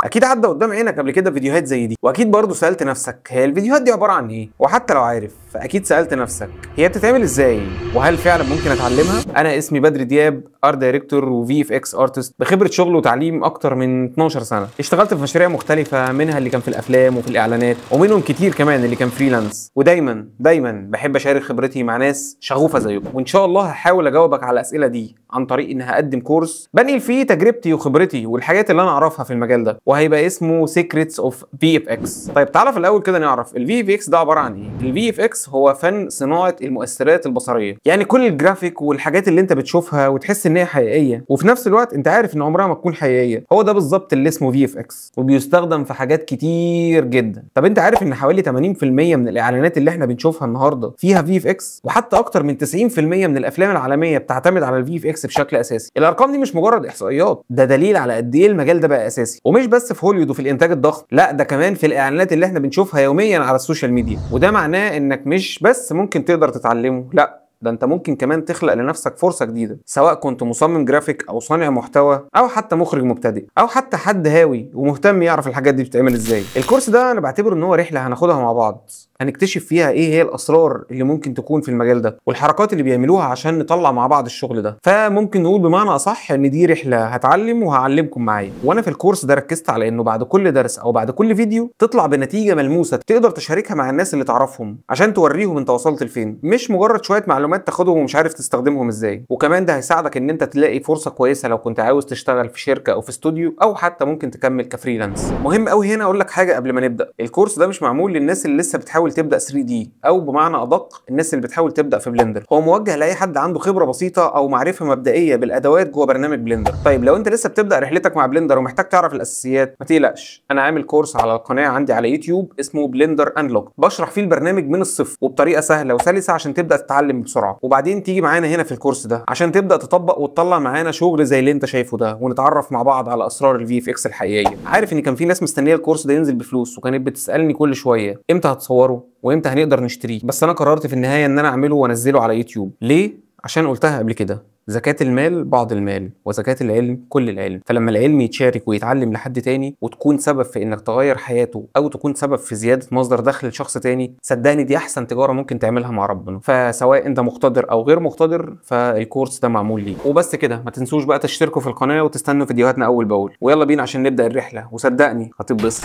اكيد عدى قدام عينك قبل كده فيديوهات زي دي، واكيد برضه سالت نفسك هي الفيديوهات دي عبارة عن ايه؟ وحتى لو عارف فاكيد سالت نفسك هي بتتعمل ازاي؟ وهل فعلا ممكن اتعلمها؟ انا اسمي بدر دياب، art director و VFX artist بخبره شغل وتعليم اكتر من 12 سنة. اشتغلت في مشاريع مختلفة، منها اللي كان في الافلام وفي الاعلانات، ومنهم كتير كمان اللي كان freelance. ودايما دايما بحب اشارك خبرتي مع ناس شغوفة زيكم، وان شاء الله هحاول اجاوبك على الاسئلة دي عن طريق ان هقدم كورس بنقل فيه تجربتي وخبرتي والحاجات اللي انا اعرفها في المجال ده، وهيبقى اسمه Secrets of VFX. طيب تعالى في الاول كده نعرف ال VFX ده عبارة عن ايه. ال VFX هو فن صناعة المؤثرات البصرية، يعني كل الجرافيك والحاجات اللي انت بتشوفها وتحس ان هي حقيقية وفي نفس الوقت انت عارف ان عمرها ما تكون حقيقية، هو ده بالظبط اللي اسمه VFX، وبيستخدم في حاجات كتير جدا. طب انت عارف ان حوالي 80% من الاعلانات اللي احنا بنشوفها النهارده فيها VFX، وحتى اكتر من 90% من الافلام العالمية بتعتمد على ال VFX بشكل اساسي. الارقام دي مش مجرد احصائيات، ده دليل على قد ايه المجال ده بقى اساسي، ومش بس في هوليود وفي الانتاج الضخم، لا ده كمان في الاعلانات اللي احنا بنشوفها يوميا على ال social media. وده معناه انك مش بس ممكن تقدر تتعلمه، لا ده انت ممكن كمان تخلق لنفسك فرصة جديدة، سواء كنت مصمم جرافيك او صانع محتوى او حتى مخرج مبتدئ او حتى حد هاوي ومهتم يعرف الحاجات دي بتتعمل ازاي. الكورس ده انا بعتبره ان هو رحلة هناخدها مع بعض، هنكتشف فيها ايه هي الاسرار اللي ممكن تكون في المجال ده والحركات اللي بيعملوها عشان نطلع مع بعض الشغل ده. فممكن نقول بمعنى اصح ان دي رحلة هتعلم وهعلمكم معايا. وانا في الكورس ده ركزت على انه بعد كل درس او بعد كل فيديو تطلع بنتيجة ملموسة تقدر تشاركها مع الناس اللي تعرفهم عشان توريهم انت وصلت لفين، مش مجرد شوية معلومات تاخدهم ومش عارف تستخدمهم ازاي. وكمان ده هيساعدك ان انت تلاقي فرصة كويسة لو كنت عاوز تشتغل في شركة او في استوديو او حتى ممكن تكمل ك freelance. مهم قوي هنا اقول لك حاجة قبل ما نبدا، الكورس ده مش معمول للناس اللي لسه بتحاول تبدا 3D، او بمعنى ادق الناس اللي بتحاول تبدا في Blender. هو موجه لاي حد عنده خبره بسيطة او معرفة مبدئية بالادوات جوه برنامج Blender. طيب لو انت لسه بتبدا رحلتك مع Blender ومحتاج تعرف الاساسيات ما تقلقش، انا عامل كورس على القناة عندي على يوتيوب اسمه Blender Unlocked، بشرح فيه البرنامج من الصفر وبطريقة سهلة وسلسه عشان تبدا تتعلم بسرعة، وبعدين تيجي معانا هنا في الكورس ده عشان تبدا تطبق وتطلع معانا شغل زي اللي انت شايفه ده، ونتعرف مع بعض على اسرار ال VFX الحقيقية. عارف ان كان في ناس مستنيه الكورس ده ينزل بفلوس وكانت بتسالني كل شوية امتى هتصوره وامتى هنقدر نشتريه، بس انا قررت في النهاية ان انا اعمله وانزله على يوتيوب. ليه؟ عشان قلتها قبل كده، زكاة المال بعض المال وزكاة العلم كل العلم. فلما العلم يتشارك ويتعلم لحد تاني وتكون سبب في انك تغير حياته او تكون سبب في زيادة مصدر دخل لشخص تاني، صدقني دي احسن تجارة ممكن تعملها مع ربنا. فسواء انت مقتدر او غير مقتدر فالكورس ده معمول ليك. وبس كده، ما تنسوش بقى تشتركوا في القناة وتستنوا فيديوهاتنا اول باول، ويلا بينا عشان نبدأ الرحلة، وصدقني هتتبسط.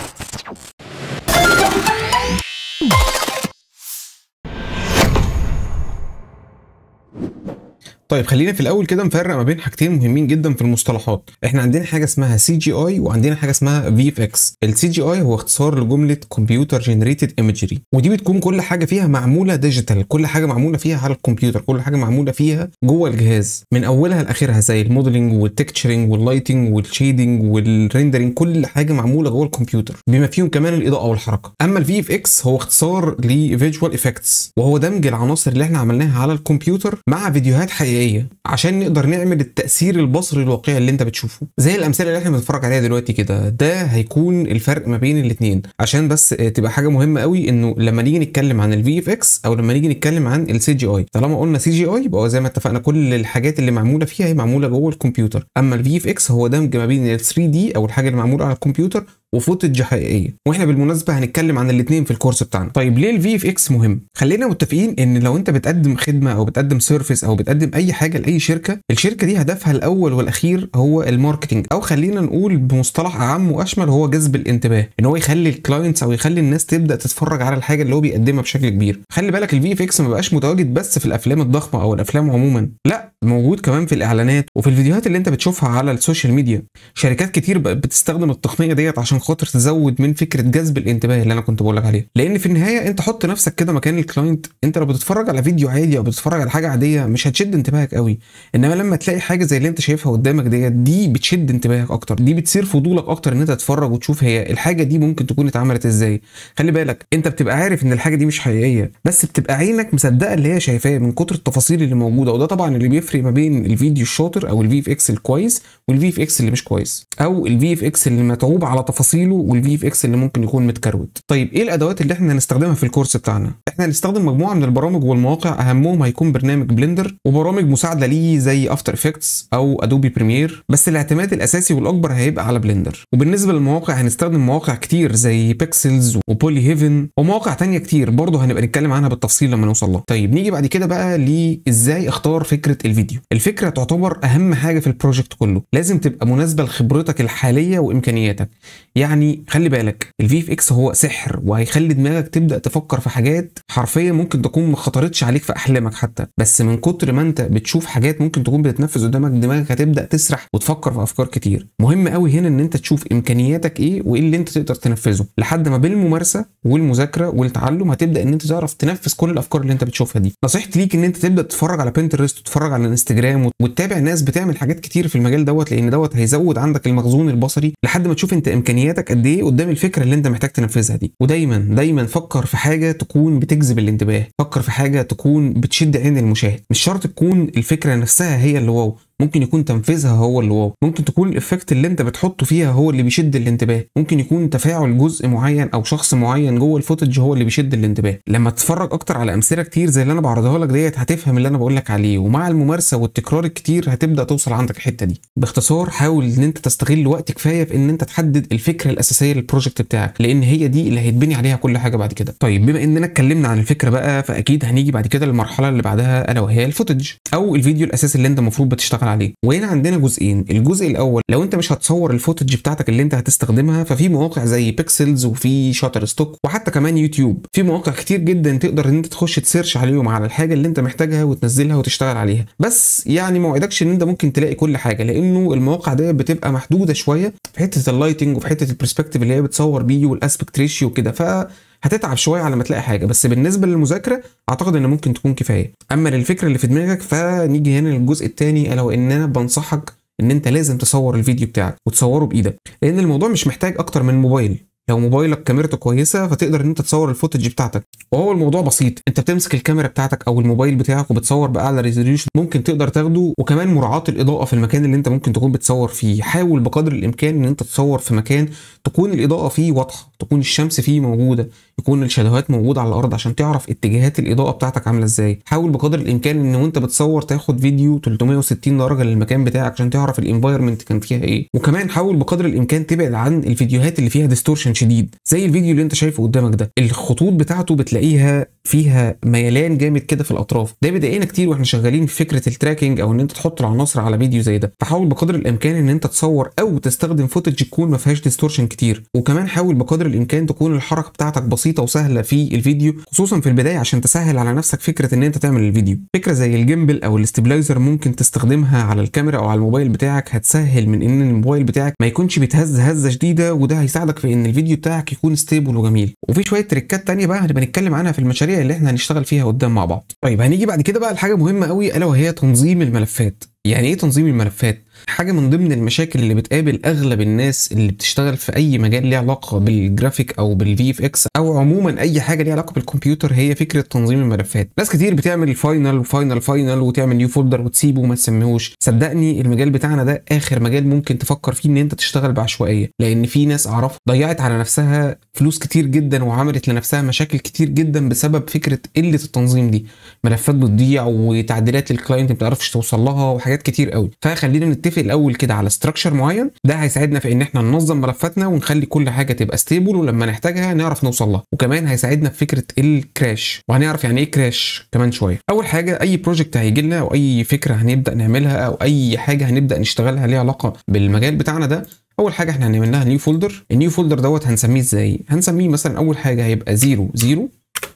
طيب خلينا في الاول كده نفرق ما بين حاجتين مهمين جدا في المصطلحات. احنا عندنا حاجة اسمها CGI وعندنا حاجة اسمها VFX. ال CGI هو اختصار لجملة computer generated imagery، ودي بتكون كل حاجة فيها معمولة digital، كل حاجة معمولة فيها على الكمبيوتر، كل حاجة معمولة فيها جوه الجهاز من اولها لاخرها، زي الموديلنج والتكتشرنج واللايتنج والشيدنج والريندرنج، كل حاجة معمولة جوه الكمبيوتر بما فيهم كمان الاضاءة والحركة. اما ال VFX هو اختصار ل visual effects، وهو دمج العناصر اللي احنا عملناها على الكمبيوتر مع فيديوهات حقيقية عشان نقدر نعمل التأثير البصري الواقعي اللي انت بتشوفه، زي الامثلة اللي احنا بنتفرج عليها دلوقتي كده. ده هيكون الفرق ما بين الاثنين، عشان بس تبقى حاجة مهمة قوي انه لما نيجي نتكلم عن ال VFX او لما نيجي نتكلم عن ال CGI، طالما قلنا CGI يبقى زي ما اتفقنا كل الحاجات اللي معمولة فيها هي معمولة جوه الكمبيوتر. اما ال VFX هو دمج ما بين ال 3D او الحاجة اللي معمولة على الكمبيوتر و footage حقيقية، واحنا بالمناسبة هنتكلم عن الاثنين في الكورس بتاعنا. طيب ليه ال VFX مهم؟ خلينا متفقين ان لو انت بتقدم خدمة او بتقدم service او بتقدم اي حاجة لاي شركة، الشركة دي هدفها الاول والاخير هو ال marketing، او خلينا نقول بمصطلح اعم واشمل هو جذب الانتباه، ان هو يخلي ال clients او يخلي الناس تبدا تتفرج على الحاجة اللي هو بيقدمها بشكل كبير. خلي بالك ال VFX ما بقاش متواجد بس في الافلام الضخمة او الافلام عموما، لا موجود كمان في الاعلانات وفي الفيديوهات اللي انت بتشوفها على ال social media. شركات كتير بقت بتستخدم التقنية ديت عشان خاطر تزود من فكرة جذب الانتباه اللي انا كنت بقول لك عليها، لان في النهاية انت حط نفسك كده مكان ال client. انت لو بتتفرج على فيديو عادي او بتتفرج على حاجة عادية مش هتشد انتباهك قوي، انما لما تلاقي حاجة زي اللي انت شايفها قدامك ديت، دي بتشد انتباهك اكتر، دي بتصير فضولك اكتر ان انت تتفرج وتشوف هي الحاجة دي ممكن تكون اتعملت ازاي. خلي بالك انت بتبقى عارف ان الحاجة دي مش حقيقية، بس بتبقى عينك مصدقه اللي هي شايفاه من كتر التفاصيل اللي موجودة، وده طبعا اللي بيفرق بيفرق ما بين الفيديو الشاطر او ال VFX الكويس وال VFX اللي مش كويس، او ال VFX اللي متعوب على تفاصيله وال VFX اللي ممكن يكون متكروت. طيب ايه الادوات اللي احنا هنستخدمها في الكورس بتاعنا؟ احنا هنستخدم مجموعة من البرامج والمواقع، اهمهم هيكون برنامج Blender وبرامج مساعدة ليه زي After Effects او Adobe Premiere، بس الاعتماد الاساسي والاكبر هيبقى على Blender. وبالنسبة للمواقع هنستخدم مواقع كتير زي Pexels و Poly Haven ومواقع تانية كتير برضه هنبقى نتكلم عنها بالتفصيل لما نوصل لها. طيب نيجي بعد كده بقى لازاي اختار فكرة الفيديو. الفكرة تعتبر اهم حاجة في ال project كله، لازم تبقى مناسبة لخبرتك الحالية وامكانياتك. يعني خلي بالك ال VFX هو سحر، وهيخلي دماغك تبدا تفكر في حاجات حرفيا ممكن تكون ما خطرتش عليك في احلامك حتى، بس من كتر ما انت بتشوف حاجات ممكن تكون بتتنفذ قدامك دماغك هتبدا تسرح وتفكر في افكار كتير. مهم قوي هنا ان انت تشوف امكانياتك ايه وايه اللي انت تقدر تنفذه، لحد ما بالممارسة والمذاكرة والتعلم هتبدا ان انت تعرف تنفذ كل الافكار اللي انت بتشوفها دي. نصيحتي ليك ان انت تبدا تتفرج على Pinterest وتتفرج على الانستجرام وتتابع ناس بتعمل حاجات كتير في المجال دوت، لان دوت هيزود عندك المخزون البصري لحد ما تشوف انت امكانياتك قد ايه قدام الفكرة اللي انت محتاج تنفذها دي. ودايما دايما فكر في حاجة تكون بتجذب الانتباه، فكر في حاجة تكون بتشد عين المشاهد. مش شرط تكون الفكرة نفسها هي اللي wow، ممكن يكون تنفيذها هو اللي wow، ممكن تكون ال effect اللي انت بتحطه فيها هو اللي بيشد الانتباه، ممكن يكون تفاعل جزء معين او شخص معين جوه ال footage هو اللي بيشد الانتباه. لما تتفرج اكتر على امثلة كتير زي اللي انا بعرضها لك ديت هتفهم اللي انا بقول لك عليه، ومع الممارسة والتكرار الكتير هتبدا توصل عندك الحتة دي. باختصار حاول ان انت تستغل وقت كفاية في ان انت تحدد الفكرة الاساسية لل project بتاعك، لان هي دي اللي هيتبني عليها كل حاجة بعد كده. طيب بما اننا اتكلمنا عن الفكرة بقى، فاكيد هنيجي بعد كده للمرحلة اللي بعدها الا وهي ال footage او الفيديو الاساسي اللي انت المفروض بتشتغل عليه. وهنا عندنا جزئين. الجزء الاول لو انت مش هتصور ال footage بتاعتك اللي انت هتستخدمها، ففي مواقع زي Pexels وفي Shutterstock وحتى كمان يوتيوب، في مواقع كتير جدا تقدر ان انت تخش ت search عليهم على الحاجة اللي انت محتاجها وتنزلها وتشتغل عليها. بس يعني ما وعدكش ان انت ممكن تلاقي كل حاجة، لانه المواقع دي بتبقى محدودة شوية في حتة ال lighting وفي حتة ال perspective اللي هي بتصور بيه وال aspect ratio وكده، ف هتتعب شوية على ما تلاقي حاجة. بس بالنسبة للمذاكره اعتقد ان ممكن تكون كفاية. اما للفكرة اللي في دماغك فنيجي هنا للجزء الثاني، الا وان انا بنصحك ان انت لازم تصور الفيديو بتاعك وتصوره بايدك، لان الموضوع مش محتاج اكتر من موبايل. لو موبايلك كاميرته كويسة فتقدر ان انت تصور ال footage بتاعتك، وهو الموضوع بسيط، انت بتمسك الكاميرا بتاعتك او الموبايل بتاعك وبتصور باعلى resolution ممكن تقدر تاخده، وكمان مراعاة الاضاءة في المكان اللي انت ممكن تكون بتصور فيه. حاول بقدر الامكان ان انت تصور في مكان تكون الاضاءة فيه واضحة، تكون الشمس فيه موجودة، يكون ال shadow هات موجودة على الارض عشان تعرف اتجاهات الاضاءة بتاعتك عامله ازاي. حاول بقدر الامكان ان وانت بتصور تاخد فيديو 360 درجه للمكان بتاعك عشان تعرف ال environment كان فيها ايه. وكمان حاول بقدر الامكان تبعد عن الفيديوهات اللي فيها distortion شديد زي الفيديو اللي انت شايفه قدامك ده، الخطوط بتاعته بتلاقيها فيها ميلان جامد كده في الاطراف، ده بيضايقنا كتير واحنا شغالين في فكرة ال tracking او ان انت تحط العناصر على فيديو زي ده. فحاول بقدر الامكان ان انت تصور او تستخدم footage تكون ما فيهاش distortion كتير. وكمان حاول بقدر الامكان تكون الحركة بتاعتك بسيطة وسهلة في الفيديو، خصوصا في البداية عشان تسهل على نفسك فكرة ان انت تعمل الفيديو. فكرة زي ال gimbal او ال stabilizer ممكن تستخدمها على الكاميرا او على الموبايل بتاعك، هتسهل من ان الموبايل بتاعك ما يكونش بيتهز هزه شديدة، وده هيساعدك في ان الفيديو بتاعك يكون stable وجميل. وفي شوية trick ات تانية بقى هنبقى نتكلم عنها في المشاريع اللي احنا هنشتغل فيها قدام مع بعض. طيب هنيجي بعد كده بقى لحاجة مهمة قوي الا وهي تنظيم الملفات. يعني ايه تنظيم الملفات؟ حاجة من ضمن المشاكل اللي بتقابل اغلب الناس اللي بتشتغل في اي مجال ليه علاقة بالجرافيك او بال VFX او عموما اي حاجة ليها علاقة بالكمبيوتر هي فكرة تنظيم الملفات. ناس كتير بتعمل final و final final وتعمل new folder وتسيبه وما تسميهوش. صدقني المجال بتاعنا ده اخر مجال ممكن تفكر فيه ان انت تشتغل بعشوائيه، لان في ناس اعرفها ضيعت على نفسها فلوس كتير جدا وعملت لنفسها مشاكل كتير جدا بسبب فكرة قلة التنظيم دي. ملفات بتضيع وتعديلات لل client ما بتعرفش توصل لها وحاجات كتير قوي. فخلينا نتفق الاول كده على structure معين، ده هيساعدنا في ان احنا ننظم ملفاتنا ونخلي كل حاجة تبقى stable، ولما نحتاجها نعرف نوصل لها. وكمان هيساعدنا في فكرة ال crash، وهنعرف يعني ايه crash كمان شوية. اول حاجة اي project هيجي لنا او اي فكرة هنبدا نعملها او اي حاجة هنبدا نشتغلها ليها علاقة بالمجال بتاعنا ده، اول حاجة احنا هنعمل لها new folder. ال new folder دوت هنسميه ازاي؟ هنسميه مثلا اول حاجة هيبقى 00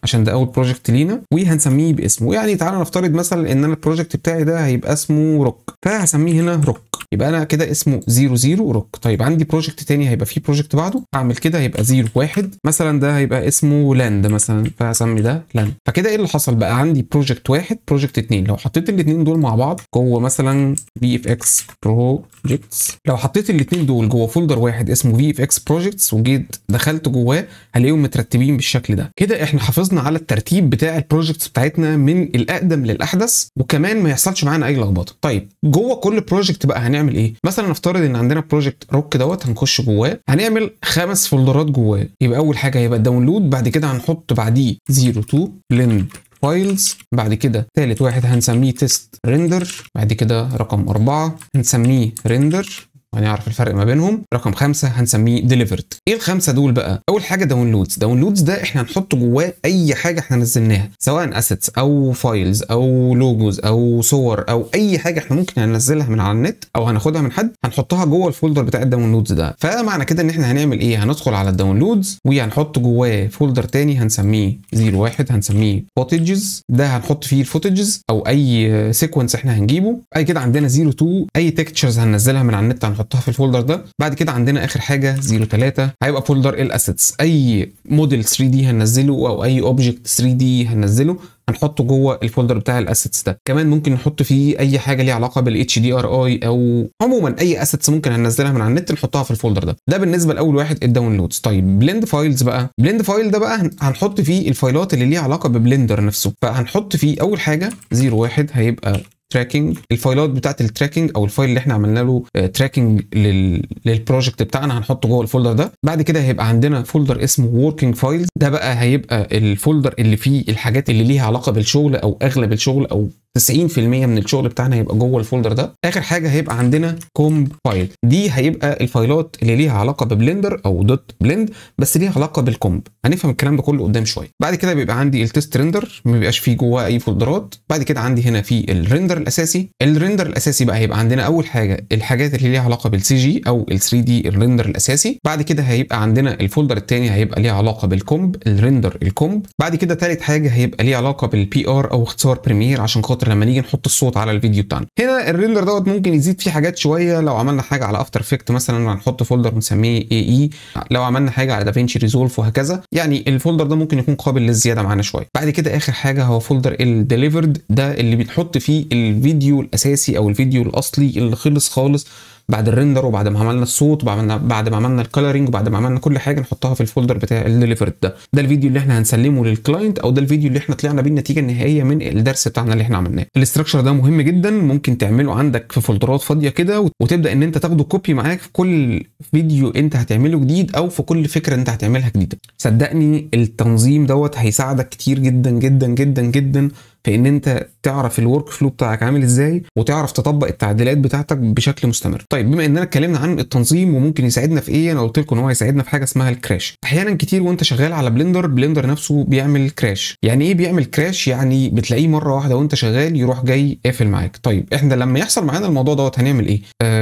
عشان ده اول project لينا، وهنسميه باسمه. يعني تعالى نفترض مثلا ان انا ال project بتاعي ده هيبقى اسمه روك، فهسميه هنا روك، يبقى انا كده اسمه 00 روك. طيب عندي project تاني هيبقى فيه project بعده، اعمل كده هيبقى 01 مثلا، ده هيبقى اسمه land مثلا، فهسمي ده land. فكده ايه اللي حصل بقى؟ عندي project 1 project 2. لو حطيت الاثنين دول مع بعض جوه مثلا VFX projects، لو حطيت الاثنين دول جوه folder واحد اسمه VFX projects وجيت دخلت جواه هلاقيهم مترتبين بالشكل ده. كده احنا حافظنا حافظنا على الترتيب بتاع ال projects بتاعتنا من الاقدم للاحدث، وكمان ما يحصلش معانا اي لخبطة. طيب جوه كل project بقى هنعمل ايه؟ مثلا نفترض ان عندنا project rock دوت، هنخش جواه هنعمل 5 folderات جواه. يبقى اول حاجة هيبقى ال download، بعد كده هنحط بعديه 02 blend files، بعد كده ثالث واحد هنسميه test render، بعد كده رقم 4 هنسميه render، هنعرف الفرق ما بينهم، رقم 5 هنسميه delivered. ايه الخمسة دول بقى؟ اول حاجة downloads. downloads ده احنا هنحط جواه اي حاجة احنا نزلناها، سواء assets او files او logos او صور او اي حاجة احنا ممكن هننزلها من على النت او هناخدها من حد، هنحطها جوه ال folder بتاع ال downloads ده. فمعنى كده ان احنا هنعمل ايه؟ هندخل على ال downloads وهنحط جواه folder تاني هنسميه 01 هنسميه footages، ده هنحط فيه ال footages او اي sequence احنا هنجيبه. بعد كده عندنا 02 اي textures هننزلها من على النت هنحطها في ال folder ده. بعد كده عندنا اخر حاجة 03 هيبقى folder ال assets، اي model 3D هننزله او اي object 3D هننزله هنحطه جوه ال folder بتاع ال assets ده. كمان ممكن نحط فيه اي حاجة ليها علاقة بال HDRI او عموما اي assets ممكن هننزلها من على النت نحطها في ال folder ده. ده بالنسبة لاول واحد ال downloads. طيب blend files بقى، blend file ده بقى هنحط فيه ال fileات اللي ليها علاقة ب Blender نفسه. فهنحط فيه اول حاجة 01 هيبقى tracking، ال fileات بتاعت ال tracking او ال file اللي احنا عملنا له tracking لل project بتاعنا هنحطه جوه ال folder ده. بعد كده هيبقى عندنا folder اسمه working files، ده بقى هيبقى ال folder اللي فيه الحاجات اللي ليها علاقة بالشغل او اغلب الشغل او 90% من الشغل بتاعنا هيبقى جوه ال folder ده. اخر حاجة هيبقى عندنا comp file، دي هيبقى ال fileات اللي ليها علاقة ب Blender او dot blend بس ليها علاقة بال comp، هنفهم الكلام ده كله قدام شوية. بعد كده بيبقى عندي ال test render ما بيبقاش فيه جواه اي folderات. بعد كده عندي هنا في ال render الاساسي. ال render الاساسي بقى هيبقى عندنا اول حاجة الحاجات اللي ليها علاقة بال CG او ال 3D ال render الاساسي. بعد كده هيبقى عندنا ال folder الثاني هيبقى ليه علاقة بال comp ال render ال comp. بعد كده ثالث حاجة هيبقى ليه علاقة بال PR او اختصار Premiere عشان خاطر لما نيجي نحط الصوت على الفيديو بتاعنا. هنا ال render دوت ممكن يزيد فيه حاجات شوية، لو عملنا حاجة على After Effects مثلا هنحط folder بنسميه AE، لو عملنا حاجة على DaVinci Resolve وهكذا. يعني ال folder ده ممكن يكون قابل للزياده معانا شوية. بعد كده اخر حاجة هو folder ال delivered، ده اللي بنحط فيه الفيديو الاساسي او الفيديو الاصلي اللي خلص خالص بعد ال render وبعد ما عملنا الصوت وبعد ما عملنا ال coloring وبعد ما عملنا كل حاجة نحطها في ال folder بتاع ال delivered ده. ده الفيديو اللي احنا هنسلمه لل client او ده الفيديو اللي احنا طلعنا بيه النتيجة النهائية من الدرس بتاعنا اللي احنا عملناه. ال structure ده مهم جدا، ممكن تعمله عندك في folderات فاضية كده وتبدا ان انت تاخده copy معاك في كل فيديو انت هتعمله جديد او في كل فكرة انت هتعملها جديدة. صدقني التنظيم دوت هيساعدك كتير جدا جدا جدا جدا في ان انت تعرف ال workflow بتاعك عامل ازاي وتعرف تطبق التعديلات بتاعتك بشكل مستمر. طيب بما اننا اتكلمنا عن التنظيم وممكن يساعدنا في ايه، انا قلت لكم ان هو هيساعدنا في حاجة اسمها ال crash. احيانا كتير وانت شغال على Blender، Blender نفسه بيعمل crash. يعني ايه بيعمل crash؟ يعني بتلاقيه مرة واحدة وانت شغال يروح جاي قافل معاك. طيب احنا لما يحصل معانا الموضوع دوت هنعمل ايه؟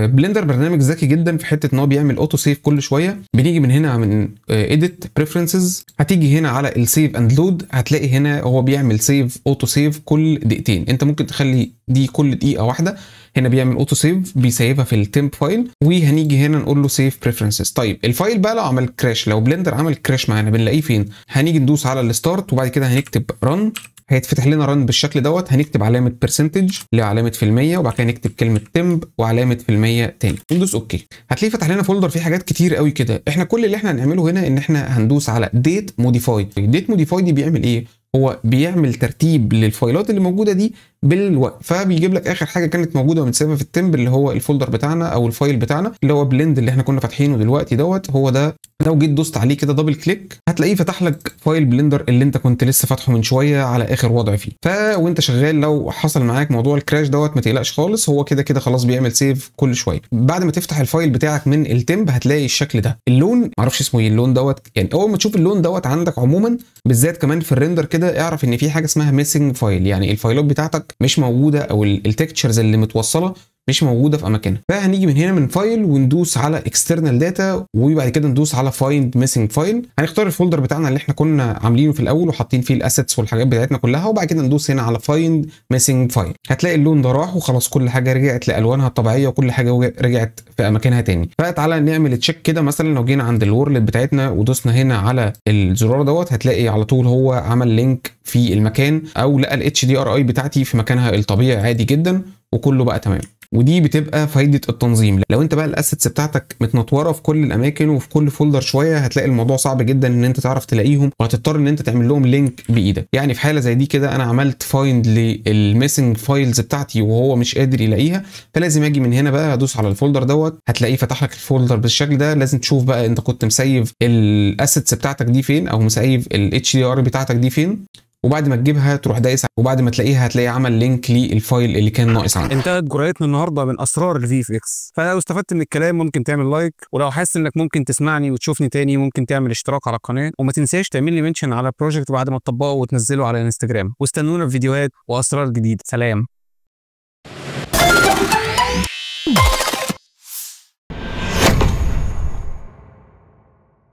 Blender برنامج ذكي جدا في حتة ان هو بيعمل auto save كل شوية. بنيجي من هنا من edit preferences، هتيجي هنا على ال save and load، هتلاقي هنا هو بيعمل save auto save كل دقيقتين. انت ممكن تخلي دي كل دقيقة واحدة، هنا بيعمل auto save بيسيفها في ال temp file، وهنيجي هنا نقول له save preferences. طيب ال file بقى لو عمل crash، لو Blender عمل crash معانا بنلاقيه فين؟ هنيجي ندوس على ال start وبعد كده هنكتب run، هيتفتح لنا run بالشكل دوت. هنكتب علامة percentage اللي هي علامة في المية، وبعد كده نكتب كلمة temp وعلامة في المية تاني وندوس okay. هتلاقيه فتح لنا folder فيه حاجات كتير قوي كده. احنا كل اللي احنا هنعمله هنا ان احنا هندوس على date modify. date modify دي بيعمل ايه؟ هو بيعمل ترتيب لل fileات اللي موجودة دي بالوقت، فبيجيب لك اخر حاجة كانت موجودة ومتسيبها في ال temp اللي هو ال folder بتاعنا او ال file بتاعنا اللي هو blend اللي احنا كنا فاتحينه دلوقتي دوت. هو ده لو جيت دوست عليه كده double click هتلاقيه فتح لك file Blender اللي انت كنت لسه فاتحة من شوية على اخر وضع فيه. فوانت شغال لو حصل معاك موضوع ال crash دوت ما تقلقش خالص، هو كده كده خلاص بيعمل save كل شوية. بعد ما تفتح ال file بتاعك من ال temp هتلاقي الشكل ده، اللون معرفش اسمه ايه اللون دوت. يعني اول ما تشوف اللون دوت عندك عموما بالذات كمان في ال render كده اعرف ان في حاجة اسمها missing file، يعني ال fileات بتاعتك مش موجودة او ال textures اللي متوصله مش موجودة في اماكنها. فهنيجي من هنا من file وندوس على external data وبعد كده ندوس على find missing file. هنختار ال folder بتاعنا اللي احنا كنا عاملينه في الاول وحاطين فيه ال assets والحاجات بتاعتنا كلها، وبعد كده ندوس هنا على find missing file. هتلاقي اللون ده راح وخلاص، كل حاجة رجعت لالوانها الطبيعية وكل حاجة رجعت في اماكنها تاني. فتعالى نعمل check كده، مثلا لو جينا عند ال world بتاعتنا ودوسنا هنا على الزرار دوت هتلاقي على طول هو عمل link في المكان او لقى ال HDRI بتاعتي في مكانها الطبيعي عادي جدا وكله بقى تمام. ودي بتبقى فايده التنظيم. لو انت بقى ال assets بتاعتك متنطوره في كل الاماكن وفي كل folder شوية، هتلاقي الموضوع صعب جدا ان انت تعرف تلاقيهم، وهتضطر ان انت تعمل لهم link بايدك. يعني في حاله زي دي كده انا عملت find لل missing files بتاعتي وهو مش قادر يلاقيها، فلازم اجي من هنا بقى ادوس على ال folder دوت، هتلاقيه فتح لك ال folder بالشكل ده. لازم تشوف بقى انت كنت مسيف ال assets بتاعتك دي فين، او مسيف ال HDR بتاعتك دي فين، وبعد ما تجيبها تروح دايس، وبعد ما تلاقيها هتلاقي عمل link لل file اللي كان ناقص عندك. انتهت جرعتنا النهارده من اسرار ال VFX. فلو استفدت من الكلام ممكن تعمل like، ولو حاسس انك ممكن تسمعني وتشوفني تاني ممكن تعمل اشتراك على القناة، وما تنساش تعمل لي mention على project بعد ما تطبقه وتنزله على انستجرام. واستنونا في فيديوهات واسرار جديدة. سلام.